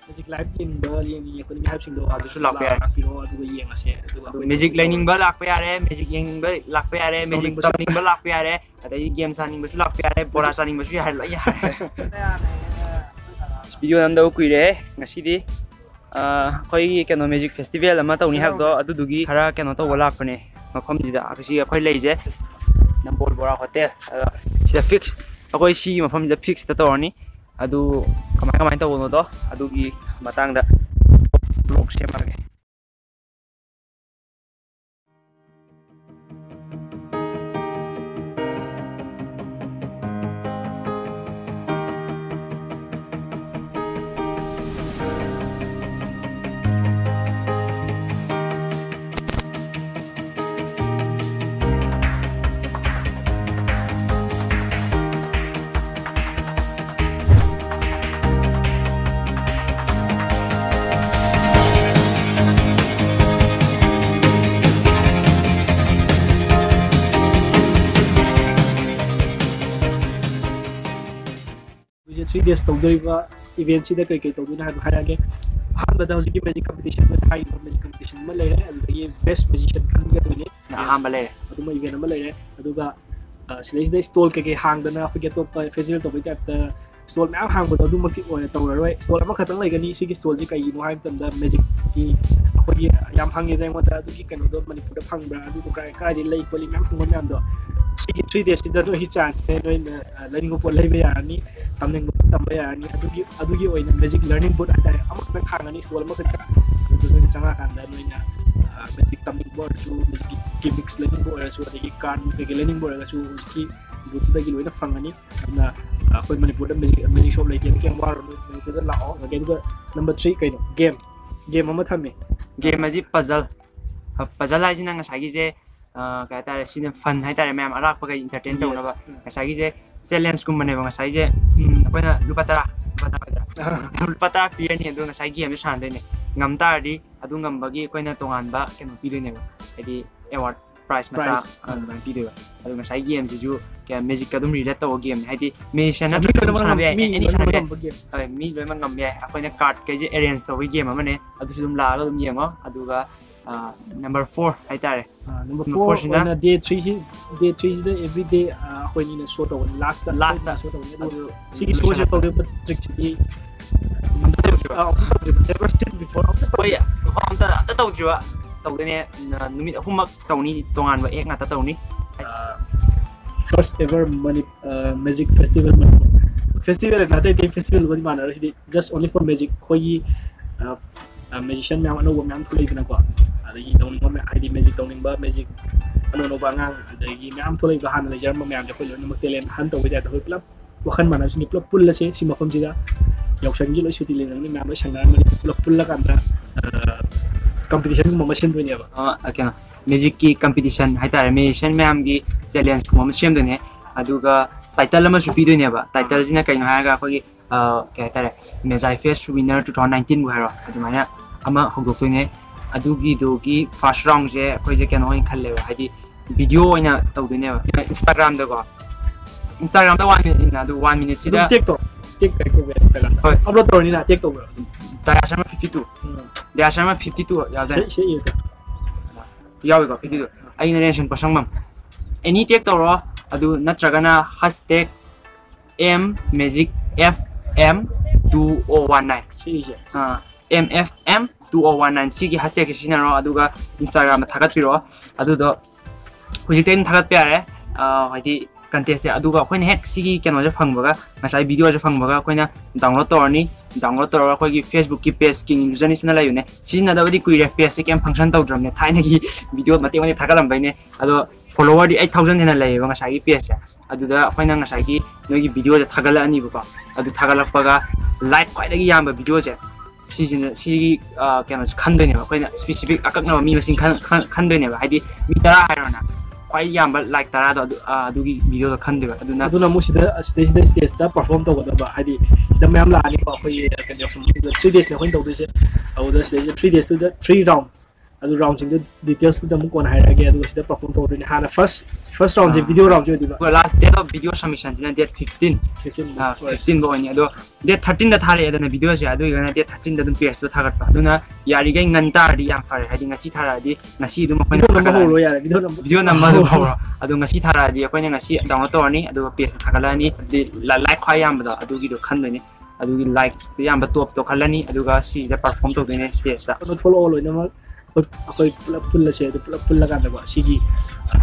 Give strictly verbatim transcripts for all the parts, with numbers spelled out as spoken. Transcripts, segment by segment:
Magic live ꯌꯦꯡꯕ, ꯌꯦꯡꯅꯤꯡꯉꯦ ꯈꯣꯠꯅꯤꯡꯉꯦ ꯍꯥꯏꯕꯁꯤꯡꯗꯣ ꯑꯗꯨꯁꯨ ꯂꯥꯛꯄ ꯌꯥꯏ꯫ ꯂꯥꯛꯄꯤꯔꯣ, ꯑꯗꯨꯒ ꯌꯦꯡꯉꯁꯦ꯫ ꯑꯗꯨꯒ ꯑꯩꯈꯣꯏ ꯃꯦꯖꯤꯛ ꯂꯩꯅꯤꯡꯕ ꯂꯥꯛꯄ ꯌꯥꯔꯦ, ꯃꯦꯖꯤꯛ ꯌꯦꯡꯅꯤꯡꯕ ꯂꯥꯛꯄ ꯌꯥꯔꯦ, ꯃꯦꯖꯤꯛ ꯇꯧꯅꯤꯡꯕꯁꯨ ꯇꯝꯅꯤꯡꯕ ꯂꯥꯛꯄ ꯌꯥꯔꯦ, ꯑꯗꯒꯤ ꯒꯦꯝ ꯁꯥꯅꯤꯡꯕꯁꯨ ꯂꯥꯛꯄ ꯌꯥꯔꯦ, ꯕꯣꯔꯥ ꯆꯥꯅꯤꯡꯕꯁꯨ ꯌꯥꯔꯦ, ꯂꯣꯏ ꯌꯥꯔꯦ꯫ ꯑꯁ, ꯚꯤꯗꯤꯑꯣ ꯅꯝꯗꯕ ꯀꯨꯏꯔꯦ꯫ ꯉꯁꯤꯗꯤ ꯑ, ꯑꯩꯈꯣꯏꯒꯤ ꯀꯩꯅꯣ, ꯃꯦꯖꯤꯛ ꯐꯦꯁꯇꯤꯚꯦꯜ ꯑꯃ ꯇꯧꯅꯤ ꯍꯥꯏꯕꯗꯣ, ꯑꯗꯨꯗꯨꯒꯤ ꯈꯔ ꯀꯩꯅꯣ ꯇꯧꯕ ꯂꯥꯛꯄꯅꯦ꯫ ꯃꯐꯝꯁꯤꯗ ꯍꯧꯖꯤꯛ ꯑꯩꯈꯣꯏ ꯂꯩꯁꯦ ꯅꯝꯕꯣꯜ ꯕꯣꯔꯥ ꯍꯣꯇꯦꯜ꯫ ꯑꯗ ꯁꯤꯗ ꯐꯤꯛꯁ, ꯑꯩꯈꯣꯏ ꯁꯤꯒꯤ ꯃꯐꯝꯁꯤꯗ ꯐꯤꯛꯁꯇ ꯇꯧꯔꯅꯤ꯫ ꯑꯗꯨ ꯀꯃꯥꯏ ꯀꯃꯥꯏꯅ ꯇꯧꯕꯅꯣꯗꯣ ꯑꯗꯨꯒꯤ ꯃꯇꯥꯡꯗ ꯕ꯭ꯂꯣꯛ ꯁꯦꯝꯃꯛꯑꯒꯦ꯫ ꯑꯩꯈꯣꯏꯁꯦ ꯊ꯭ꯔꯤ ꯗꯦꯖ ꯇꯧꯗꯣꯔꯤꯕ ꯏꯚꯦꯟꯠꯁꯤꯗ ꯀꯩ ꯀꯩ ꯇꯧꯗꯣꯏꯅꯣ ꯍꯥꯏꯕꯗꯣ ꯍꯥꯏꯔꯛꯑꯒꯦ꯫ ꯑꯍꯥꯟꯕꯗ ꯍꯧꯖꯤꯛꯀꯤ ꯃꯦꯖꯤꯛ ꯀꯝꯄꯤꯇꯤꯁꯟ, ꯍꯥꯏꯔꯤꯕ ꯃꯦꯖꯤꯛ ꯀꯝꯄꯤꯇꯤꯁꯟ ꯑꯃ ꯂꯩꯔꯦ, ꯑꯗꯨꯗꯒꯤ ꯕꯦꯁ ꯃꯦꯖꯤꯁꯤꯌꯟ ꯈꯟꯒꯗꯣꯏꯅꯦ꯫ ꯁꯤꯅ ꯑꯍꯥꯟꯕ ꯂꯩꯔꯦ꯫ ꯑꯗꯨꯃ ꯏꯚꯦꯟꯠ ꯑꯃ ꯂꯩꯔꯦ꯫ ꯑꯗꯨꯒ, ꯑ, ꯁꯤꯗꯩꯁꯤꯗ ꯁ꯭ꯇꯣꯜ ꯀꯩꯀꯩ ꯍꯥꯡꯗꯅ ꯑꯩꯈꯣꯏꯒꯤ ꯑꯇꯣꯞꯄ ꯐꯦꯁꯇꯤꯚꯦꯜ ꯇꯧꯕꯩ ꯇꯥꯏꯞꯇ ꯁ꯭ꯇꯣꯜ ꯃꯌꯥꯝ ꯍꯥꯡꯕꯗꯣ ꯑꯗꯨꯃꯛꯇꯤ ꯑꯣꯏ-, ꯇꯧꯔꯔꯣꯏ꯫ ꯁ꯭ꯇꯣꯜ ꯑꯃꯈꯛꯇꯪ ꯂꯩꯒꯅꯤ꯫ ꯁꯤꯒꯤ ꯁ꯭ꯇꯣꯜꯁꯤ ꯀꯩꯒꯤꯅꯣ ꯍꯥꯏꯕ ꯃꯇꯝꯗ ꯃꯦꯖꯤꯛꯀꯤ ꯑꯩꯈꯣꯏꯒꯤ ꯌꯥꯝ ꯍꯪꯉꯦꯗ ꯑꯩꯉꯣꯟꯗ, ꯑꯗꯨꯒꯤ ꯀꯩꯅꯣꯗꯣ ꯃꯅꯤꯄꯨꯔꯗ ꯐꯪꯕ꯭ꯔꯥ, ꯑꯗꯨꯗꯣ ꯀꯥꯏ, ꯀꯥꯏꯗꯩ ꯂꯩ ꯈꯣꯠꯂꯤ ꯃꯌꯥꯝ ꯍꯪꯕ ꯃꯌꯥꯝꯗꯣ, ꯁꯤꯒꯤ ꯊ꯭ꯔꯤ ꯗꯦꯖꯁꯤꯗ ꯅꯣꯏꯒꯤ ꯆꯥꯟꯁꯅꯦ꯫ ꯅꯣꯏꯅ, ꯑ, ꯂꯩꯅꯤꯡꯕ ꯄꯣꯠ ꯂꯩꯕ ꯌꯥꯔꯅꯤ, ꯇꯝꯅꯤꯡꯕ ꯄꯣꯠ ꯇꯝꯕ ꯌꯥꯔꯅꯤ꯫ ꯑꯗꯨꯒꯤ, ꯑꯗꯨꯒꯤ ꯑꯣꯏꯅ ꯃꯦꯖꯤꯛ ꯂꯔꯅꯤꯡ ꯕꯨꯠ ꯍꯥꯏꯇꯥꯔꯦ, ꯑꯃꯈꯛꯇꯪ ꯍꯥꯡꯒꯅꯤ, ꯁ꯭ꯇꯣꯜ ꯑꯃꯈꯛꯇꯪ꯫ ꯑꯗꯨ ꯅꯣꯏꯅ ꯆꯪꯉꯛꯑꯀꯥꯟꯗ ꯅꯣꯏꯅ, ꯑ, ꯃꯦꯖꯤꯛ ꯇꯝꯅꯤꯡꯕ ꯑꯣꯏꯔꯁꯨ, ꯃꯦꯖꯤꯛꯀꯤ ꯒꯤꯃꯤꯛꯁ ꯂꯩꯅꯤꯡꯕ ꯑꯣꯏꯔꯁꯨ, ꯑꯗꯒꯤ ꯀꯥꯔꯠ ꯀꯩꯀꯩ ꯂꯩꯅꯤꯡꯕ ꯑꯣꯏꯔꯒꯁꯨ ꯍꯧꯖꯤꯛꯀꯤ ꯕꯨꯠꯇꯨꯗꯒꯤ ꯂꯣꯏꯅ ꯐꯪꯒꯅꯤ꯫ ꯑꯗꯨꯅ, ꯑ, ꯑꯩꯈꯣꯏ ꯃꯅꯤꯄꯨꯔꯗ ꯃꯦꯖꯤꯛ, ꯃꯦꯖꯤꯛ ꯁꯣꯞ ꯂꯩꯇꯦꯅ ꯀꯩꯝ ꯋꯥꯔꯨꯅꯨ, ꯃꯅꯤꯄꯨꯔꯗ ꯂꯥꯛꯑꯣ꯫ ꯑꯗꯒꯤ ꯑꯗꯨꯒ ꯅꯝꯕꯔ ꯊ꯭ꯔꯤ ꯀꯩꯅꯣ? ꯒꯦꯝ꯫ ꯒꯦꯝ ꯑꯃ ꯊꯝꯃꯤ꯫ ꯒꯦꯝ ꯑꯁꯤ ꯄꯖꯜ꯫ ꯄꯖꯜ ꯍꯥꯏꯁꯤꯅ ꯉꯁꯥꯏꯒꯤꯁꯦ, ꯑ, ꯀꯩ ꯍꯥꯏꯇꯥꯔꯦ, ꯁꯤꯅ ꯐꯟ ꯍꯥꯏꯇꯥꯔꯦ, ꯃꯌꯥꯝ ꯑꯔꯥꯛꯄꯒ ꯏꯟꯇꯔꯇꯦꯟ ꯇꯧꯅꯕ꯫ Yes. ꯉꯁꯥꯏꯒꯤꯁꯦ ꯆꯦꯂꯦꯟꯖꯀꯨꯝꯕꯅꯦꯕ꯫ ꯉꯁꯥꯏꯁꯦ, ꯎꯝ, ꯑꯩꯈꯣꯏꯅ ꯂꯨꯄꯥ ꯇꯔꯥ, ꯂꯨꯄꯥ ꯇꯔꯥ ꯄꯤꯔꯅꯤ, ꯑꯗꯨꯒ ꯉꯁꯥꯏ ꯒꯦꯝꯁꯦ ꯁꯥꯟꯅꯗꯣꯏꯅꯦ꯫ ꯉꯝ ꯇꯥꯔꯗꯤ ꯑꯗꯨ ꯉꯝꯕꯒꯤ ꯑꯩꯈꯣꯏꯅ ꯇꯣꯉꯥꯟꯕ ꯀꯩꯅꯣ ꯄꯤꯗꯣꯏꯅꯦꯕ, ꯍꯥꯏꯗꯤ ꯑꯦꯋꯥꯔꯗ꯫ prize ꯃꯆꯥ Prize. ꯑꯗꯨꯃꯥꯏꯅ ꯄꯤꯗꯣꯏꯕ꯫ ꯑꯗꯨ ꯉꯁꯥꯏ gameꯁꯤꯁꯨ ꯀꯌꯥ magicꯀ ꯑꯗꯨꯝ relate ꯇꯧꯕ gameꯅꯤ, ꯍꯥꯏꯗꯤ magician ꯃꯤ ꯅꯠꯇ꯭ꯔꯁꯨ ꯑꯗꯨꯝ ꯂꯣꯏꯅꯃꯛ ꯁꯥꯟꯅꯕ ꯌꯥꯏ, ꯃꯤ any ꯂꯣꯏꯅꯃꯛ ꯁꯥꯟꯅꯕ ꯌꯥꯏ꯫ ꯉꯝꯕ game. ꯍꯣꯏ, ꯃꯤ ꯂꯣꯏꯅꯃꯛ ꯉꯝꯕ ꯌꯥꯏ꯫ ꯑꯩꯈꯣꯏꯅ cardꯀꯩꯁꯦ arrange ꯇꯧꯕꯒꯤ game ꯑꯃꯅꯦ, ꯑꯗꯨꯁꯨ ꯑꯗꯨꯝ ꯂꯥꯛꯑꯒ ꯑꯗꯨꯝ ꯌꯦꯡꯉꯣ꯫ ꯑꯗꯨꯒ number four ꯍꯥꯏꯇꯥꯔꯦ, number number four fourꯁꯤꯅ? ꯑꯣꯏꯅ day threeꯁꯤꯗ, day threeꯁꯤꯗ every day ꯑꯩꯈꯣꯏꯅꯤꯅ show ꯇꯧꯒꯅꯤ, lastꯇ Lastꯇ. show ꯇꯧꯒꯅꯤ꯫ ꯑꯗꯣ ꯑꯗꯨ ꯁꯤꯒꯤ showꯁꯦ ꯇꯧꯗꯣꯏꯕ trickꯁꯤꯗꯤ ꯑꯝꯇ ꯇꯧꯗ꯭ꯔꯤꯕ, never seen before, ꯑꯝꯇ ꯍꯣꯏ, ꯑꯃꯨꯛ ꯑꯝꯇ ꯑꯝꯇ ꯇꯧꯗ꯭ꯔꯤꯕ ꯇꯧꯗꯣꯏꯅꯦ꯫ ꯅ- ꯅꯨꯃꯤꯠ ꯑꯍꯨꯝꯃꯛ ꯇꯧꯅꯤ, ꯇꯣꯉꯥꯟꯕ act ꯉꯥꯛꯇ ꯇꯧꯅꯤ꯫ First ever Mani magic festival Manipur. Festival ꯑꯇꯩ ꯑꯇꯩ festivalꯒꯗꯤ ꯃꯥꯟꯅꯔꯣꯏ, ꯁꯤꯗꯤ just only for magic. ꯑꯩꯈꯣꯏꯒꯤ magician ꯃꯌꯥꯝ ꯑꯅꯧꯕ ꯃꯌꯥꯝ ꯊꯣꯛꯂꯛꯏꯗꯅꯀꯣ, ꯑꯗꯒꯤ ꯇꯧꯅꯤꯡꯕ ꯃꯌꯥꯝ, ꯍꯥꯏꯗꯤ magic ꯇꯧꯅꯤꯡꯕ, magic ꯑꯅꯧ ꯑꯅꯧꯕ ꯑꯉꯥꯡ, ꯑꯗꯒꯤ ꯃꯌꯥꯝ ꯊꯣꯛꯂꯛꯏꯕ, ꯍꯥꯟꯅ ꯂꯩꯖꯔꯝꯕ ꯃꯌꯥꯝꯁꯦ ꯑꯩꯈꯣꯏ ꯂꯣꯏꯅꯃꯛ talent hunt ꯇꯧꯕꯩ ꯇꯥꯏꯞꯇ ꯑꯩꯈꯣꯏ ꯄꯨꯂꯞ ꯋꯥꯈꯜ ꯃꯥꯟꯅꯕꯁꯤꯡꯁꯦ ꯄꯨꯂꯞ ꯄꯨꯜꯂꯁꯦ꯫ ꯁꯤ ꯃꯐꯝꯁꯤꯗ ꯌꯥꯎꯁꯪꯒꯤ ꯂꯣꯏ ꯁꯨꯇꯤ ꯂꯩꯅꯕꯅꯤ, ꯃꯌꯥꯝ ꯂꯣꯏ ꯁꯪꯅꯔꯝꯃꯅꯤ, ꯄꯨꯂꯞ ꯄꯨꯜꯂꯀꯥꯟꯗ competitionꯒꯨꯝꯕ ꯑꯃ ꯁꯤꯟꯗꯣꯏꯅꯦꯕ꯫ ꯑ, ꯀꯩꯅꯣ, magicꯀꯤ competition ꯍꯥꯏꯇꯥꯔꯦ, magician ꯃꯌꯥꯝꯒꯤ challengeꯀꯨꯝꯕ ꯑꯃ ꯁꯦꯝꯗꯣꯏꯅꯦ꯫ ꯑꯗꯨꯒ title ꯑꯃꯁꯨ ꯄꯤꯗꯣꯏꯅꯦꯕ꯫ Titleꯁꯤꯅ ꯀꯩꯅꯣ ꯍꯥꯏꯔꯒ ꯑꯩꯈꯣꯏꯒꯤ, ꯑ, ꯀꯩ ꯍꯥꯏꯇꯥꯔꯦ, Magi Fest winner two thousand nineteenꯕꯨ ꯍꯥꯏꯔꯣ, ꯑꯗꯨꯃꯥꯏꯅ ꯑꯃ ꯍꯧꯗꯣꯛꯇꯣꯏꯅꯦ꯫ ꯑꯗꯨꯒꯤꯗꯨꯒꯤ first roundꯁꯦ ꯑꯩꯈꯣꯏꯁꯦ ꯀꯩꯅꯣ ꯑꯣꯏꯅ ꯈꯜꯂꯦꯕ, ꯍꯥꯏꯗꯤ video ꯑꯣꯏꯅ ꯇꯧꯗꯣꯏꯅꯦꯕ Instagramꯗꯀꯣ꯫ Instagramꯗ one minuteꯅ, ꯑꯗꯨ one minuteꯁꯤꯗ ꯑꯗꯨꯝ tag ꯇꯧ, tag ꯀꯩ ꯇꯧꯕ ꯌꯥꯏ Instagramꯗ꯫ ꯍꯣꯏ. Upload ꯇꯧꯔꯅꯤꯅ tag ꯇꯧꯕ ꯌꯥꯏ꯫ Dayasharma fifty two, ꯎꯝ. Dayasharma fifty two ꯌꯥꯎꯗꯣꯏꯅꯦ꯫ ꯁꯤ, ꯁꯤ ꯏꯌꯨ꯫ ꯌꯥꯎꯏꯀꯣ, fifty two꯫ ꯑꯩꯅ ꯔꯦꯟꯁꯟ ꯄꯣꯠꯁꯪꯕꯝ꯫ Any tag ꯇꯧꯔꯣ, ꯑꯗꯨ ꯅꯠꯇ꯭ꯔꯒꯅ hashtag M Magic F M two oh one nine꯫ ꯁꯤꯁꯦ꯫ ꯑꯥ, M F M two oh one nine ꯁꯤꯒꯤ hashtagꯁꯦ ꯁꯤꯖꯤꯟꯅꯔꯣ, ꯑꯗꯨꯒ Instagramꯗ ꯊꯥꯒꯠꯄꯤꯔꯛꯑꯣ꯫ ꯑꯗꯨꯗꯣ ꯍꯧꯖꯤꯛꯇꯩ ꯑꯗꯨꯝ ꯊꯥꯒꯠꯄ ꯌꯥꯔꯦ, ꯑꯥ, ꯍꯥꯏꯗꯤ contestꯁꯦ꯫ ꯑꯗꯨꯒ ꯑꯩꯈꯣꯏꯅ ꯍꯦꯛ ꯁꯤꯒꯤ ꯀꯩꯅꯣꯁꯦ ꯐꯪꯕꯒ, ꯉꯁꯥꯏ videoꯁꯦ ꯐꯪꯕꯒ ꯑꯩꯈꯣꯏꯅ download ꯇꯧꯔꯅꯤ꯫ Download ꯇꯧꯔꯒ ꯑꯩꯈꯣꯏꯒꯤ Facebookꯀꯤ page King Illusionistꯅ ꯂꯩꯕꯅꯦ, ꯁꯤꯖꯤꯟꯅꯗꯕꯗꯤ ꯀꯨꯏꯔꯦ, pageꯁꯦ ꯀꯩꯝ function ꯇꯧꯗ꯭ꯔꯕꯅꯦ, ꯊꯥꯏꯅꯒꯤ video ꯃꯇꯦꯛ ꯃꯇꯦꯛ ꯊꯥꯒꯠꯂꯝꯕꯩꯅꯦ꯫ ꯑꯗꯣ followerꯗꯤ eight thousand ꯍꯦꯟꯅ ꯂꯩꯌꯦꯕ ꯉꯁꯥꯏꯒꯤ pageꯁꯦ꯫ ꯑꯗꯨꯗ ꯑꯩꯈꯣꯏꯅ ꯉꯁꯥꯏꯒꯤ ꯅꯣꯏꯒꯤ videoꯁꯦ ꯊꯥꯒꯠꯂꯛꯑꯅꯤꯕꯀꯣ, ꯑꯗꯨ ꯊꯥꯒꯠꯂꯛꯄꯒ like ꯈ꯭ꯋꯥꯏꯗꯒꯤ ꯌꯥꯝꯕ videoꯁꯦ ꯁꯤꯁꯤꯅ, ꯁꯤꯒꯤ, ꯑ, ꯀꯩꯅꯣꯁꯦ ꯈꯟꯗꯣꯏꯅꯦꯕ꯫ ꯑꯩꯈꯣꯏꯅ specific ꯑꯀꯛꯅꯕ ꯃꯤ ꯃꯁꯤꯡ ꯈꯟ-, ꯈꯟ-, ꯈꯟꯗꯣꯏꯅꯦꯕ, ꯍꯥꯏꯗꯤ ꯃꯤ ꯇꯔꯥ ꯍꯥꯏꯔꯣꯅ, ꯈ꯭ꯋꯥꯏ ꯌꯥꯝꯕ like ꯇꯔꯥꯗꯣ ꯑꯗꯨ, ꯑ, ꯑꯗꯨꯒꯤ videoꯗꯣ ꯈꯟꯗꯣꯏꯕ꯫ ꯑꯗꯨꯅ ꯑꯗꯨꯅ ꯑꯃꯨꯛ ꯁꯤꯗ, ꯁꯤꯗꯩꯁꯤꯗ stageꯇ perform ꯇꯧꯒꯗꯕ, ꯍꯥꯏꯗꯤ ꯁꯤꯗ ꯃꯌꯥꯝ ꯂꯥꯛꯑꯅꯤꯀꯣ, ꯑꯩꯈꯣꯏꯒꯤ ꯀꯩꯅꯣ, three daysꯅꯦ ꯑꯩꯈꯣꯏꯅ ꯇꯧꯗꯣꯏꯁꯦ꯫ ꯑꯗꯨꯗ ꯁꯤꯗꯩꯁꯤꯗ three daysꯇꯨꯗ three round, ꯑꯗꯨ roundꯁꯤꯡꯗꯨ detailsꯇꯨꯗ ꯑꯃꯨꯛ ꯀꯣꯟꯅ ꯍꯥꯏꯔꯛꯑꯒꯦ꯫ ꯑꯗꯨꯒ ꯁꯤꯗ perform ꯇꯧꯗꯣꯏꯅꯦ꯫ ꯍꯥꯟꯅ first first roundꯁꯦ ꯑꯥ꯫ Video roundꯁꯦ ꯑꯣꯏꯗꯣꯏꯕ꯫ ꯑꯗꯨꯒ last date of video submissionꯁꯤꯅ date fifteen, fifteen ꯑꯥ, ꯐꯤꯐꯇꯤꯟꯗ ꯑꯣꯏꯅꯤ꯫ ꯑꯗꯣ date thirteenꯗ ꯊꯥꯔꯛꯑꯦꯗꯅ videoꯁꯦ, ꯑꯗꯨ ꯑꯣꯏꯔꯒꯅ date thirteenꯗ ꯑꯗꯨꯝ pageꯇꯣ ꯊꯥꯒꯠꯄ꯫ ꯑꯗꯨꯅ ꯌꯥꯔꯤꯈꯩ ꯉꯟ ꯇꯥꯔꯗꯤ ꯌꯥꯝ ꯐꯔꯦ, ꯍꯥꯏꯗꯤ ꯉꯁꯤ ꯊꯥꯔꯛꯑꯗꯤ ꯉꯁꯤ ꯑꯗꯨꯝ ꯑꯩꯈꯣꯏꯅ Video number ꯊꯥꯒꯠꯂꯛꯑꯅꯤ꯫ Hꯧꯔꯣ ꯌꯥꯔꯦ, video number. Video number ꯑꯗꯨꯝ ꯍꯧꯔꯣ꯫ ꯑꯗꯣ ꯉꯁꯤ ꯊꯥꯔꯛꯑꯗꯤ ꯑꯩꯈꯣꯏꯅ ꯉꯁꯤ download ꯇꯧꯔꯅꯤ, ꯑꯗꯨꯒ pageꯇ ꯊꯥꯒꯠꯂꯛꯑꯅꯤ꯫ ꯑꯗꯨꯗꯤ ꯂ-, like ꯈ꯭ꯋꯥꯏ ꯌꯥꯝꯕꯗꯣ ꯑꯗꯨꯒꯤꯗꯣ ꯈꯟꯗꯣꯏꯅꯤ꯫ ꯑꯗꯨꯒꯤ likeꯇꯣ ꯌꯥꯝꯕ topꯇꯣ ꯈꯜꯂꯅꯤ, ꯑꯗꯨꯒ ꯁꯤꯁꯤꯗ perform ꯇꯧꯗꯣꯏꯅꯦ stageꯇ꯫ ꯀꯩꯅꯣ ꯊꯣꯛꯂꯛꯑꯣ ꯂꯣꯏꯅꯃꯛ꯫ ꯑꯩꯈꯣꯏ, ꯑꯩꯈꯣꯏ ꯄꯨꯂꯞ ꯄꯨꯜꯂꯁꯦ, ꯑꯗꯨ ꯄꯨꯂꯞ ꯄꯨꯜꯂꯀꯥꯟꯗꯀꯣ ꯁꯤꯒꯤ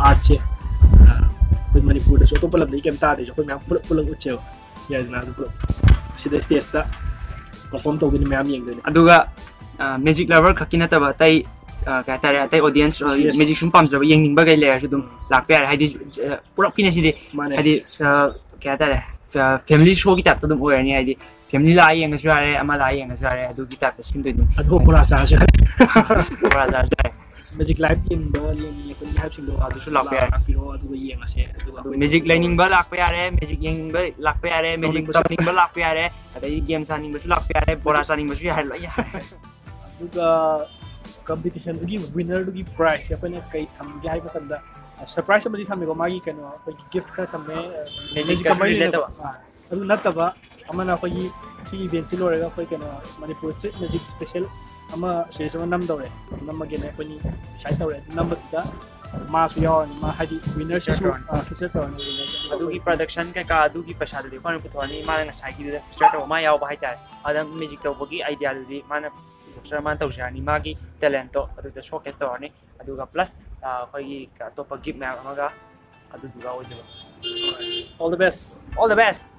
artꯁꯦ, ꯑ, ꯑꯩꯈꯣꯏ ꯃꯅꯤꯄꯨꯔꯗꯁꯨ ꯑꯇꯣꯞꯄ ꯂꯝꯗꯒꯤ ꯀꯩꯝ ꯇꯥꯗ꯭ꯔꯁꯨ ꯑꯩꯈꯣꯏ ꯃꯌꯥꯝ ꯄꯨꯂꯞ ꯄꯨꯜꯂꯒ ꯎꯠꯁꯦꯕ꯫ ꯌꯥꯏꯗꯅ? ꯑꯗꯨ ꯄꯨꯂꯞ ꯁꯤꯗ stageꯇ perform ꯇꯧꯗꯣꯏꯅꯤ, ꯃꯌꯥꯝ ꯌꯦꯡꯗꯣꯏꯅꯤ꯫ ꯑꯗꯨꯒ, ꯑ, music lover ꯈꯛꯀꯤ ꯅꯠꯇꯕ ꯑꯇꯩ, ꯑ, ꯀꯩ ꯍꯥꯏꯇꯥꯔꯦ, ꯑꯇꯩ audience, ꯑ, Yes. music ꯁꯨꯝ ꯄꯥꯝꯖꯕ, ꯌꯦꯡꯅꯤꯡꯕꯈꯩ ꯂꯩꯔꯁꯨ ꯑꯗꯨꯝ ꯎꯝ꯫ ꯂꯥꯛꯄ ꯌꯥꯔꯦ꯫ ꯍꯥꯏꯗꯤ, ꯑ, ꯄꯨꯂꯞꯀꯤꯅꯦ ꯁꯤꯗꯤ꯫ ꯃꯥꯅꯦ꯫ ꯍꯥꯏꯗꯤ, ꯑ, ꯀꯩ ꯍꯥꯏꯇꯥꯔꯦ, ꯑ, family showꯒꯤ typeꯇ ꯑꯗꯨꯝ ꯑꯣꯏꯔꯅꯤ꯫ ꯍꯥꯏꯗꯤ family ꯂꯥꯛꯑ ꯌꯦꯡꯉꯁꯨ ꯌꯥꯔꯦ, ꯑꯃ ꯂꯥꯛꯑ ꯌꯦꯡꯉꯁꯨ ꯌꯥꯔꯦ, ꯑꯗꯨꯒꯤ typeꯇ ꯁꯤꯟꯗꯣꯏꯅꯤ꯫ ꯑꯗꯨꯒ ꯕꯣꯔꯥ ꯆꯥꯔꯁꯨ ꯌꯥꯔꯦ꯫ ꯕꯣꯔꯥ ꯆꯥꯔꯁꯨ ꯌꯥꯔꯦ꯫ Magic Live ꯌꯦꯡꯕ, ꯌꯦꯡꯅꯤꯡꯉꯦ ꯑꯩꯈꯣꯏꯒꯤ hypeꯁꯤꯡꯗꯣ ꯑꯗꯨꯁꯨ ꯂꯥꯛꯄ ꯌꯥꯔꯦ꯫ ꯂꯥꯛꯄꯤꯔꯣ, ꯑꯗꯨꯒ ꯌꯦꯡꯉꯁꯦ꯫ ꯑꯗꯨꯒ ꯑꯗꯨ ꯑꯩꯈꯣꯏ Magic ꯂꯩꯅꯤꯡꯕ ꯂꯥꯛꯄ ꯌꯥꯔꯦ, Magic ꯌꯦꯡꯅꯤꯡꯕ ꯂꯥꯛꯄ ꯌꯥꯔꯦ, Magic ꯇꯧꯅꯤꯡꯕꯁꯨ ꯇꯝꯅꯤꯡꯕ ꯂꯥꯛꯄ ꯌꯥꯔꯦ, ꯑꯗꯩ game ꯁꯥꯅꯤꯡꯕꯁꯨ ꯂꯥꯛꯄ ꯌꯥꯔꯦ, ꯕꯣꯔꯥ ꯆꯥꯅꯤꯡꯕꯁꯨ ꯌꯥꯔꯦ, ꯂꯣꯏ ꯌꯥꯔꯦ꯫ ꯑꯗꯨꯒ competitionꯗꯨꯒꯤ winnerꯗꯨꯒꯤ prizeꯁꯦ ꯑꯩꯈꯣꯏꯅ ꯀꯩ ꯊꯝꯒꯦ ꯍꯥꯏꯕ ꯃꯇꯝꯗ, surprise ꯑꯃꯗꯤ ꯊꯝꯃꯦꯀꯣ, ꯃꯥꯒꯤ ꯀꯩꯅꯣ, ꯑꯩꯈꯣꯏꯒꯤ gift ꯈꯔ ꯊꯝꯃꯦ, Magic Magicꯀꯁꯨ company relate ꯂꯩꯅꯕ꯫ ꯇꯧꯕ꯫ ꯑꯥ, ꯑꯗꯨ ꯅꯠꯇꯕ ꯑꯃꯅ ꯑꯩꯈꯣꯏꯒꯤ ꯁꯤꯒꯤ eventꯁꯤ ꯂꯣꯏꯔꯒ ꯑꯩꯈꯣꯏ ꯀꯩꯅꯣ, ꯃꯅꯤꯄꯨꯔ street magic special ꯑꯃ series ꯑꯃ ꯅꯝꯗꯧꯔꯦ꯫ ꯅꯝꯃꯒꯦꯅ ꯑꯩꯈꯣꯏꯅꯤ decide ꯇꯧꯔꯦ꯫ ꯑꯗꯨ ꯅꯝꯕꯗꯨꯗ ꯃꯥꯁꯨ ꯌꯥꯎꯔꯅꯤ꯫ ꯃꯥ ꯍꯥꯏꯗꯤ winnerꯁꯤꯁꯨ, feature ꯇꯧꯔꯅꯤ꯫ ꯑꯥ, feature ꯇꯧꯔꯅꯤ꯫ ꯑꯗꯨꯒꯤ production ꯀꯩꯀꯥ, ꯑꯗꯨꯒꯤ ꯄꯩꯁꯥꯗꯨꯗꯤ ꯑꯩꯈꯣꯏꯅ ꯄꯨꯊꯣꯛꯑꯅꯤ꯫ ꯃꯥꯅ ꯉꯁꯥꯏꯒꯤꯗꯨꯗ feature ꯇꯧꯕ, ꯃꯥ ꯌꯥꯎꯕ ꯍꯥꯏꯇꯥꯔꯦ꯫ ꯑꯗ magic ꯇꯧꯕꯒꯤ ideaꯗꯨꯗꯤ ꯃꯥꯅ ꯄꯨꯊꯣꯛꯆꯔ ꯃꯥꯅ ꯇꯧꯖꯔꯅꯤ꯫ ꯃꯥꯒꯤ talentꯇꯣ ꯑꯗꯨꯗ showcase ꯇꯧꯔꯅꯤ꯫ ꯑꯗꯨꯒ plus, ꯑ, ꯑꯩꯈꯣꯏꯒꯤ ꯑꯇꯣꯞꯄ gift ꯃꯌꯥꯝ ꯑꯃꯒ ꯑꯗꯨꯗꯨꯒ ꯑꯣꯏꯗꯣꯏꯕ꯫ All the best. All the best.